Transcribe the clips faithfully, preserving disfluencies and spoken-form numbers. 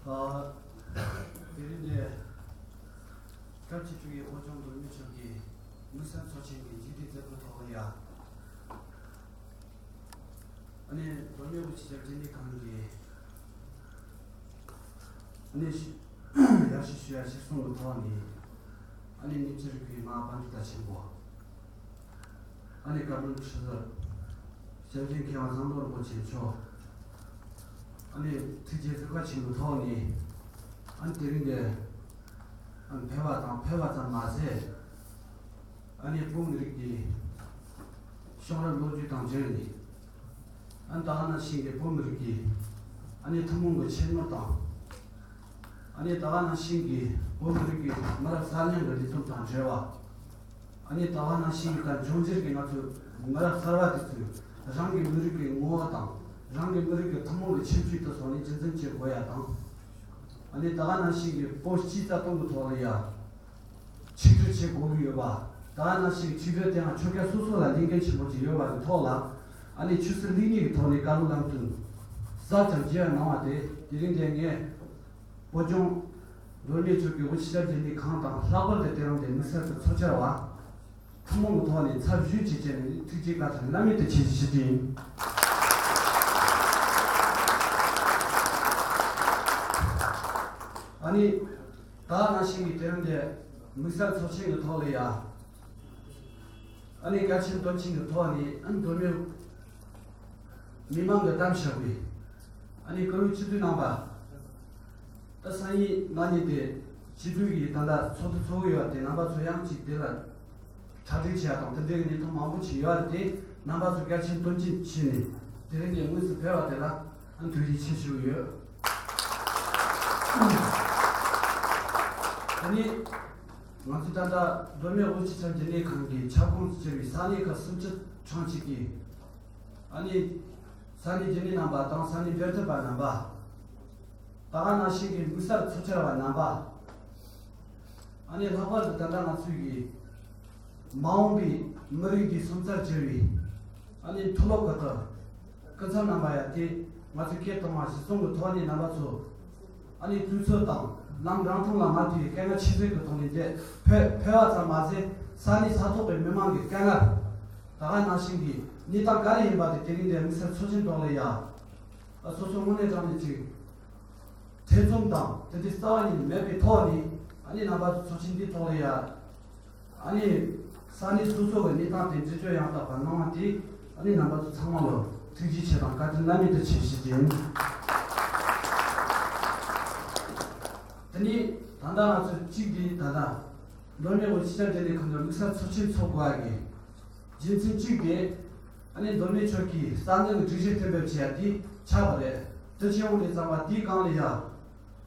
ཨ། དེ་རིང་འདིར་སྐབས་བཅུ་དྲུག་པའི་བོད་ལྗོངས་མདོ་སྨད་ཆོལ་ཁའི་དམིགས་བསལ་ཚོགས་ཆེན་གྱི་མཇུག་སྒྲིལ་མཛད་སྒོའི་ཐོག་ལ་ཡ། ཨ་ནི་མདོ་སྨད་དབུས་སྤྱི་ཁྱབ་རྒྱུན་ལས་ཁང་གི་ཨ་ནི་ཞི་ཡར་ཞུ་ཞུ་ཡ་ཞིག་གསུང་གི་ཐོག་ནས། ཨ་ནི་ཉིན་བཅུ་རིང་གི་མ་དཔལ་འབྱོར་དང་ཆེན་པོ། ཨ་ནི་བཀའ་དྲུང་ཁྲི་ཟུར་སྐྱབས་རྗེ་མཁས་དབང་བསམ་གཏན་རིན་པོ་ཆེ་མཆོག་ཨ་ནི་ཐུགས་རྗེ་གཟིགས་པ་ཆེན་པོའི་ཐོག་ནས། ཨ་ནི་དེ་རིང་འདིར་ཨ་ནི་ཕེབས་པ་དང་ཕེབས་པ་ཙམ་མ་ཟད། ཨ་ནི་བོད་མི་རིགས་ཀྱི་བྱུང་རབས་ལོ་རྒྱུས་དང་འབྲེལ་ནས། ཨ་ནི་ད་ག་ནང་བཞིན་གྱི་བོད་མི་རིགས་ཀྱི་ཨ་ནི་ཐུན་མོང་གི་ཁྱད་ནོར་དང་། ཨ་ནི་ད་ག་ནང་བཞིན་གྱི་བོད་མི་རིགས་ཀྱི་མི་རབས་གསར་རྙིང་གི་ལས་དོན་དང་འབྲེལ་བ། ཨ་ནི་ད་ག་ནང་བཞིན་གྱི་ད་འབྱུང་འགྱུར་གྱི་ང་ཚོའི་མི་རབས་གསར་བ་དེ་ཚོས་རང་གི་མི་རིགས་ཀྱི་ངོ་བོ་དང་། རང་གི་མི་རིགས་ཀྱི་ཐུན་མོང་གི་ཁྱད་ཆོས་དེ་ཚོ་ནི་རྒྱུན་འཛིན་བྱེད་དགོས་ཡ་དང་། ཨ་ནི་ད་ག་ནང་བཞིན་གྱི་བོད་སྤྱིའི་རྩ་དོན་གྱི་ཐོག་ལ་ཡ་ཆིག་སྒྲིལ་བྱེད་དགོས་ཀྱི་ཡོད་པ། ད་ག་ནང་བཞིན་གྱི་ཆིག་སྒྲིལ་དེའང་ཆོལ་ཁ་སོ་སོ་ལ་ལས་འགན་ཆེན་པོ་ཅིག་ཡོད་པ་གི་ཐོག་ལ། ཨ་ནི་ཆོས་སྲིད་ལུགས་གཉིས་ཀྱི་ཐོག་ནས་བཀའ་སློབ་ལམ་སྟོན་ཟབ་ཅིང་རྒྱས་གནང་བ་དེ། དེ་རིང་འདིར་ངས་བོད་ལྗོངས་མདོ་སྨད་ཆོལ་ཁའི་དབུས་སྤྱི་ཁྱབ་རྒྱུན་ལས་ཁང་དང་། ལྷག་པར་དུ་དེ་རིང་འདིར་དམིགས་བསལ་དུ་ཚོགས་བཅར་བ་ཐུན་མོང་གི་ཐོག་ནས་ཚབ་ཞུས་བྱས་བྱས་ནས་ཐུགས་རྗེ་བཀའ་དྲིན་བླ་མེད་དུ་ཆེ་ཞུ་རྒྱུ་ཡིན། ཨ་ནི་ད་ག་ནང་བཞིན་གྱི་དེ་རིང་འདིར་དམིགས་བསལ་ཚོགས་ཆེན་གྱི་ཐོག་ལ་ཡ། ཨ་ནི་གལ་ཆེན་དོན་ཆེན་གྱི་ཐོག་ནས། ཨ་ནི་མདོ་སྨད་མི་མང་གིས་བདམས་བཞག་པའི་ཨ་ནི་བཀུར་འོས་སྤྱི་འཐུས་རྣམ་པ། ད་སང་ཉིན་གནངས་ཉིན་དེ་སྤྱི་འཐུས་ཀྱི་ད་ལྟ་ཚོགས་འདུ་ཚོགས་ཀྱི་ཡོད་པ་དེ། རྣམ་པ་ཚོ་ཡང་ཅིག་དེ་ལ་གྲ་སྒྲིག་བྱེད་ཡ་དང་། དེ་འདྲའི་གནས་སྟངས་མང་པོ་ཅིག་ཡོད་རེད་དེ། རྣམ་པ་ཚོ་གལ་ཆེན་དོན་ཆེན་བྱས་ནས་དེ་རིང་གི་དངོས་སུ་ཕེབས་པ་དེ་ལ་ཨ་ནི་ཐུགས་རྗེ་ཆེ་ཞུ་གི་ཡོད། ཨ་ནི་ང་ཚོ་ད་ལྟ་མདོ་སྨད་དབུས་སྤྱི་ཁྱབ་རྒྱུན་ལས་ཁང་གི་ཁྱབ་ཁོངས་སུ་གྱུར་བའི་ས་གནས་ཁག་སུམ་ཅུ་གྲངས་གཅིག་གི་ཨ་ནི་ས་གནས་རྒྱུན་ལས་རྣམ་པ་དང་། ས་གནས་འབྲེལ་མཐུད་པ་རྣམ་པ། ད་ག་ནང་བཞིན་གྱི་དམིགས་བསལ་ཚོགས་བཅར་བ་རྣམ་པ། ཨ་ནི་ལྷག་པར་དུ་ད་ལྟ་ང་ཚོའི་གི་མ་འོངས་པའི་མི་རིགས་ཀྱི་སོན་རྩ་གྱུར་བའི་ཨ་ནི་མཐོ་སློབ་ཁག་གི་སྐུ་ཚབ་རྣམ་པ་ཡ་དེ། ང་ཚོས་སྐད་གཏོང་བ་གཞི་བཟུང་གི་ཐོག་ནས་རྣམ་པ་ཚོ་ཨ་ནི་དུས་ཚོད་དང་ལམ་རིང་ཐུང་ལ་མ་ལྟོས་པའི་དཀའ་ངལ་ཆེ་ཤོས་ཀྱི་ཐོག་ནས་འདིར་ཕེབས་ཕེབས་པ་ཙམ་མ་ཟད། ས་གནས་ས་ཐོག་གི་མི་མང་གི་དཀའ་ངལ། ད་ག་ནང་བཞིན་གྱི་གནས་སྟངས་ག་རེ་ཡིན་པ་དེ་དེ་རིང་འདིར་དམིགས་བསལ་ཚོགས་ཆེན་ཐོག་ལ་ཡ། ཨ་སོ་སོ་དངོས་གནས་དྲང་གནས་ཅིག་ཐེ་ཚོམ་དང་དེ་འདྲའི་རྩ་བ་ཉིད་མེད་པའི་ཐོག་ནས། ཨ་ནི་རྣམ་པ་ཚོ་ཚོགས་ཆེན་འདིའི་ཐོག་ལ་ཡ། ཨ་ནི་ས་གནས་སོ་སོ་གི་གནས་སྟངས་དེ་འཛིན་སྐྱོང་ཡང་དག་པ་གནང་བ་དེ། ཨ་ནི་རྣམ་པ་ཚོ་ཚང་མ་ལ་ཐུགས་རྗེ་ཆེ་དང་བཀའ་དྲིན་བླ་མེད་དུ་ཆེ་ཞུ་རྒྱུ་ཡིན། དེ་ནས་ད་ལྟ་ང་ཚོ་གཅིག་དེ་ད་ལྟ་མདོ་སྨད་དབུས་སྤྱི་ཁྱབ་རྒྱུན་ལས་ཁང་གི་དམིགས་བསལ་ཚོགས་ཆེན་ཚོགས་དགོས་པ་གི་རྒྱུ་མཚན་གཅིག་དེ། ཨ་ནི་མདོ་སྨད་ཆོལ་ཁའི་རྩ་འཛིན་གྱི་སྒྲིག་གཞི་གཏན་འབེབས་བྱས་ཏེ་ཆགས་པ་རེད། དེ་བྱས་ཡོང་དུས་ཙམ་པ་དེའི་སྒང་ལ་ཡ།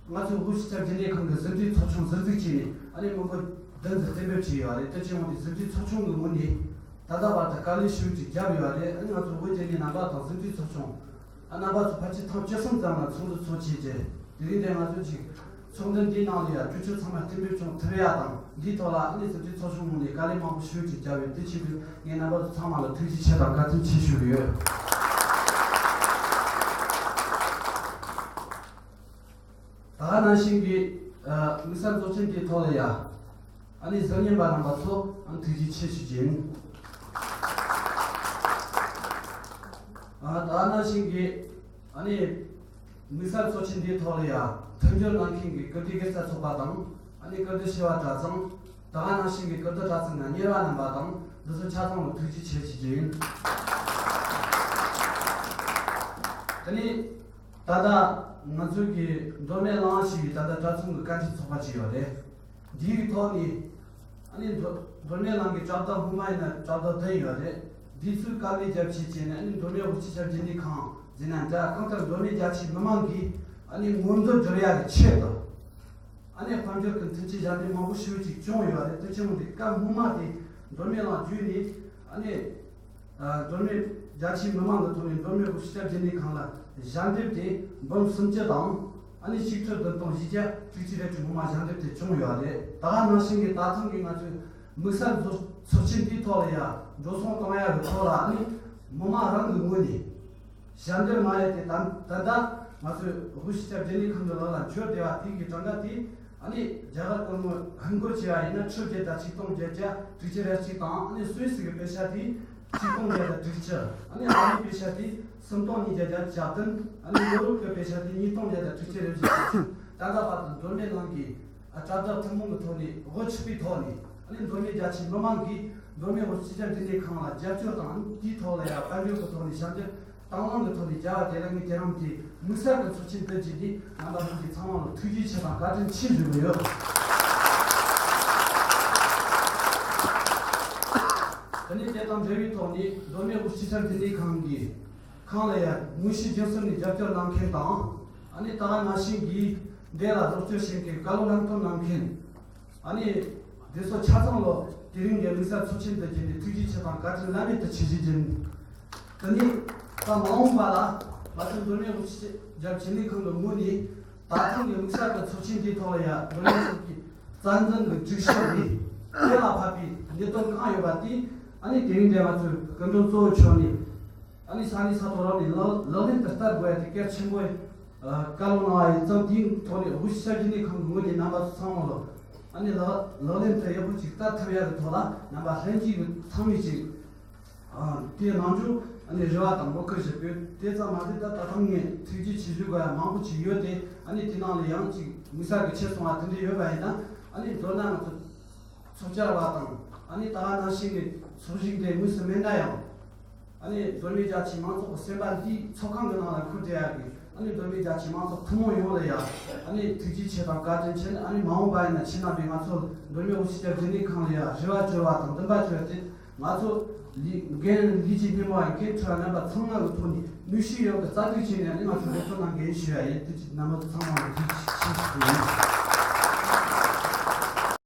ང་ཚོའི་དབུས་སྤྱི་ཁྱབ་རྒྱུན་ལས་ཁང་གི་ཟིན་བྲིས་ཚོགས་ཆུང་ཟུར་འཛུགས་བྱས་ནས། ཨ་ནི་མི་འབོར་བདུན་ཙམ་གཏན་འབེབས་བྱས་ཡོད་རེད། དེ་བྱས་ཡོང་དུས་ཟིན་བྲིས་ཚོགས་ཆུང་གི་ངོས་ནས་ད་ལྟ་བར་དུ་དཀའ་ལས་ཞེ་པོ་ཅིག་བརྒྱབ་ཡོད་རེད། ཨ་ནི་ང་ཚོའི་དབུས་རྒྱུན་ལས་རྣམ་པ་དང་ཟིན་བྲིས་ཚོགས་ཆུང་། ཨ་རྣམ་པ་ཚོ་ཕལ་ཆེར་ཐེངས་བཅུ་གསུམ་ཙམ་ལ་ཚོགས་འདུ་ཚོགས་བྱས་རྗེས། དེ་རིང་འདིར་ང་ཚོ་ཅིག་ཚོགས་འདུ་འདིའི་ནང་ལ་ཡ་གྲོས་ཆོད་ཚང་མ་གཏན་འབེབས་བྱུང་ཐུབ་ཡ་དང་། འདིའི་ཐོག་ལ་ཨ་ནི་ཟིན་བྲིས་ཚོགས་ཆུང་ངོས་ནས་དཀའ་ལས་མང་པོ་ཞེ་པོ་ཅིག་བརྒྱབ་ཡོད། དེ་བྱེད་དུས་ངས་རྣམ་པ་ཚོ་ཚང་མ་ལ་ཐུགས་རྗེ་ཆེ་དང་བཀའ་དྲིན་ཆེ་ཞུ་གི་ཡོད། ད་ག་ནང་བཞིན་གྱི་ཨ་དམིགས་བསལ་ཚོགས་ཆེན་འདིའི་ཐོག་ལ་ཡ། ཨ་ནི་གཟིགས་ཉན་པ་རྣམ་པ་ཚོ་ཨ་ནི་ཐུགས་རྗེ་ཆེ་ཞུ་རྒྱུ་ཡིན། ཨ་ད་ག་ནང་བཞིན་གྱི་ཨ་ནི་དམིགས་བསལ་ཚོགས་ཆེན་འདིའི་ཐོག་ལ་ཡ། མཐུན་འགྱུར་གནང་མཁན་གྱི་སྐུ་བགྲེས་སྒེར་གསར་ཚོགས་པ་དང་། ཨ་ནི་སྐུ་བགྲེས་བྱེས་པ་གྲྭ་ཚང་། ད་ག་ནང་བཞིན་གྱི་སྐུ་བགྲེས་གྲྭ་ཚང་ནང་གཉེར་བ་རྣམ་པ་དང་། འདི་ཚོ་ཆ་ཚང་ལ་ཐུགས་རྗེ་ཆེ་ཞུ་རྒྱུ་ཡིན། དེ་ནས་ད་ལྟ་ང་ཚོ་གི་མདོ་སྨད་གླང་ཞེས་པའི་ད་ལྟ་གྲྭ་ཚང་གི་བཀའ་ཁྲིའི་ཚོགས་པ་ཅིག་ཡོད་རེད། འདིའི་ཐོག་ནས་ཨ་ནི་མདོ་མདོ་སྨད་གླང་གི་གྲྭ་བདག་སྔོན་མ་ཡིན་ན་གྲྭ་བདག་བདུན་ཡོད་རེད། འདི་ཚོས་དཀའ་ལས་རྒྱབ་བྱས་བྱས་ནས། ཨ་ནི་མདོ་སྨད་དབུས་སྤྱི་ཁྱབ་རྒྱུན་ལས་ཁང་ཟེར་ན་འདྲ། གང་ལྟར་མདོ་སྨད་རྒྱ་ཆེའི་མི་མང་གིས་ཨ་ནི་ངོ་མཚར་གྱུར་ཡག་གི་ཆེད་དུ། ཨ་ནི་དཔལ་འབྱོར་གྱི་མཐུན་རྐྱེན་ཞལ་འདེབས་མང་པོ་ཞེ་པོ་ཅིག་བྱུང་ཡོད་རེད། དེ་བྱུང་སྟེ་སྐབས་སྔོན་མ་དེ་མདོ་སྨད་གླང་བརྒྱུད་ནས་ཨ་ནི་ཨ་མདོ་སྨད་རྒྱ་ཆེའི་མི་མང་གི་ཐོག་ནས་མདོ་སྨད་དབུས་སྤྱི་ཁྱབ་རྒྱུན་ལས་ཁང་ལ་ཞལ་འདེབས་དེ་འབུམ་སུམ་ཅུ་དང་ཨ་ནི་ཆིག་ཁྲི་བདུན་སྟོང་བཞི་བརྒྱ་དྲུག་ཅུ་རེ་དྲུག་སྔོན་མ་ཞལ་འདེབས་དེ་བྱུང་ཡོད་རེད། ད་ག་ནང་བཞིན་གྱི་ད་ཐེངས་ཀྱི་ང་ཚོའི་དམིགས་བསལ་ཚོགས་ཚོགས་ཆེན་འདིའི་ཐོག་ལ་ཡ་འགྲོ་སོང་གཏོང་ཡག་གི་ཐོག་ལ། ཨ་ནི་མི་མང་རང་གི་ངོས་ནས་ཞལ་འདེབས་གནང་ཡ་དེ་ད་ད་ལྟ་ང་ ང་ཚོས་དབུས་སྤྱི་ཁྱབ་རྒྱུན་ལས་ཁང་གི་ལག་ལ་འབྱོར་བསྡད་པ་དེ་གི་གྲངས་ཀ་དེ། ཨ་ནི་རྒྱ་གར་སྒོར་མོ་ཧན་སྒོར་བྱས་པ་ཡིན་ན་ཁྲི་བརྒྱད་དང་ཆིག་སྟོང་བརྒྱད་བརྒྱ་དྲུག་ཅུ་རེ་གཅིག་དང་། ཨ་ནི་སུད་སི་གི་པེ་ཤ་དེ་ཆིག་སྟོང་བརྒྱད་བརྒྱ་དྲུག་ཅུ། ཨ་ནི་ཨ་རིའི་པེ་ཤ་དེ་སུམ་སྟོང་ཉིས་བརྒྱ་བརྒྱད་ཅུ་གྱ་བདུན། ཨ་ནི་ཡོ་རོབ་ཀྱི་པེ་ཤ་དེ་ཉིས་སྟོང་བརྒྱད་བརྒྱ་དྲུག་ཅུ་རེ་བཞི། ད་ལྟ་བར་དུ་མདོ་སྨད་ནང་གི་ཨ་དྲ་བདག་ཐུན་མོང་གི་ཐོག་ནས་དབུ་ཁྲིད་པའི་ཐོག་ནས། ཨ་ནི་མདོ་སྨད་རྒྱ་ཆེའི་མི་མང་གིས་མདོ་སྨད་དབུས་སྤྱི་ཁྱབ་རྒྱུན་ལས་ཁང་ལ་རྒྱབ་སྐྱོར་དང་། ཨ་ནི་དེའི་ཐོག་ལ་ཡང་དཔལ་འབྱོར་གྱི་ཐོག་ནས་ཞབས་འདེགས་དང་བླངས་ཀྱི་ཐོག་ནས་བྱ་བ་དེ་ལ་ངས་དེ་རིང་གི་དམིགས་བསལ་གྱི་ཚོགས་ཆེན་འདི་བརྒྱུད་ནས་རྣམ་པ་ལྷན་རྒྱས་ཚང་མ་ལ་ཐུགས་རྗེ་ཆེ་དང་བཀའ་དྲིན་ཆེ་ཞུ་གི་ཡོད། དེ་ནས་དེ་དང་འབྲེལ་བའི་ཐོག་ནས་མདོ་སྨད་དབུས་སྤྱི་ཁྱབ་རྒྱུན་ལས་ཁང་གི་ཁང་ལ་ཡང་དངོས་གཞི་རྒྱུན་གསུམ་ནས་རྒྱབ་སྐྱོར་གནང་མཁན་དང་། ཨ་ནི་ད་ག་ནང་བཞིན་གྱི་འདི་ལ་རོགས་སྐྱོར་བྱེད་མཁན། བཀའ་སློབ་ལམ་སྟོན་གནང་མཁན། ཨ་ནི་འདི་ཚོ་ཆ་ཚང་ལོ་དེ་རིང་གི་དམིགས་བསལ་ཚོགས་ཆེན་དུ་བརྒྱུད་ནས་ཐུགས་རྗེ་ཆེ་དང་བཀའ་དྲིན་བླ་མེད་དུ་ཆེ་ཞུ་རྒྱུ་ཡིན། དེ་ནས་ད་མ་འོངས་པ་ལ་ང་ཚོ་མདོ་སྨད་དབུས་སྤྱི་ཁྱབ་རྒྱུན་ལས་ཁང་གི་ངོས་ནས་ད་ཐེངས་ཀྱི་དམིགས་བསལ་གྱི་ཚོགས་ཆེན་འདིའི་ཐོག་ལ་ཡང་མདོ་སྨད་ཕྱོགས་ཀྱི་རྩ་འཛིན་གྱི་སྒྲིག་གཞི་རེད། དེ་ལ་ཕབ་པའི་གནད་དོན་གང་ཡོད་པ་དེ། ཨ་ནི་དེ་རིང་འདི་ང་ཚོའི་སྐུ་མགྲོན་གཙོ་བོ་མཆོག་ནས་ཨ་ནི་ས་གནས་ས་ཐོག་རང་ནས་ལག་ལག་ལེན་དུ་བསྟར་དགོས་ཡ་དེ་གལ་ཆེན་པོ་ཡིན། ཨ་བཀའ་སློབ་གནང་བ་ཡིན་ཙང་། དེའི་ཐོག་ནས་དབུས་སྤྱི་ཁྱབ་རྒྱུན་ལས་ཁང་གི་ངོས་ནས་རྣམ་པ་ཚོ་ཚང་མ་ལ་ཨ་ནི་ལག་ལག་ལེན་དུ་ཡག་པོ་ཅིག་བསྟར་ཐུབ་ཡ་གི་ཐོག་ལ་རྣམ་པ་ལྷན་རྒྱས་ཀྱི་ཚང་མས་ཅིག་ཨ་དེ་གནང་རྒྱུ་ཨ་ནི་རེ་བ་དང་འབོད་སྐུལ་ཞུ་གི་ཡོད། དེ་ཙམ་མ་ཟད་ད་ད་ཐེངས་ངས་ཐུགས་རྗེ་ཆེ་ཞུ་དགོས་ཡ་མང་པོ་ཅིག་ཡོད་དེ། ཨ་ནི་དེ་ནང་ལ་ཡང་ཅིག་དམིགས་བསལ་གྱི་ཆེ་སོང་བ་དེ་འདྲ་ཡོད་པ་ཡིན་ན། ཨ་ནི་མདོར་ན་ང་ཚོ་ཚོགས་བཅར་བ་དང་། ཨ་ནི་ད་ག་ནང་བཞིན་གྱི་ཚོགས་ཞུགས་དེ་དངོས་སུ་མེད་ན་ཡང་། ཨ་ནི་མདོ་སྨད་རྒྱ་ཆེའི་མང་ཚོགས་ཀྱི་སེམས་པ་འདིའི་ཚོགས་ཁང་གི་ནང་ལ་འཁུར་བསྡད་ཡག་གི། ཨ་ནི་མདོ་སྨད་རྒྱ་ཆེའི་མང་ཚོགས་ཐུན་མོང་ཡོངས་ལ་ཡང་ཨ་ནི་ཐུགས་རྗེ་ཆེ་དང་བཀའ་དྲིན་ཆེ། ཨ་ནི་མ་འོངས་པ་ཡིན་ན་ཁྱེད་རྣམ་པས་ང་ཚོ་མདོ་སྨད་དབུས་སྤྱི་ཁྱབ་རྒྱུན་ལས་ཁང་ལ་ཡང་རེ་བ་བཅོལ་བ་དང་འདུན་པ་བཅོལ་ཏེ། ང་ཚོ་ལས་འགན་ལས་ཀྱི་སྣེ་མོ་ཡང་འགན་འཁྲི་བ་རྣམ་པ་ཚང་མ་གི་ཐོག་ནས་ནུས་ཤུགས་ཡོད་པའི་རྩ་འཛུགས་བྱས་ནས། ཨ་ནི་ང་ཚོ་འབད་བརྩོན་གནང་འགན་ཞུ་ཡ་ཡིན། དེ་རྣམ་པ་ཚང་མ་ལ་ཐུགས་རྗེ་ཆེ་ཞུ་ཡིན།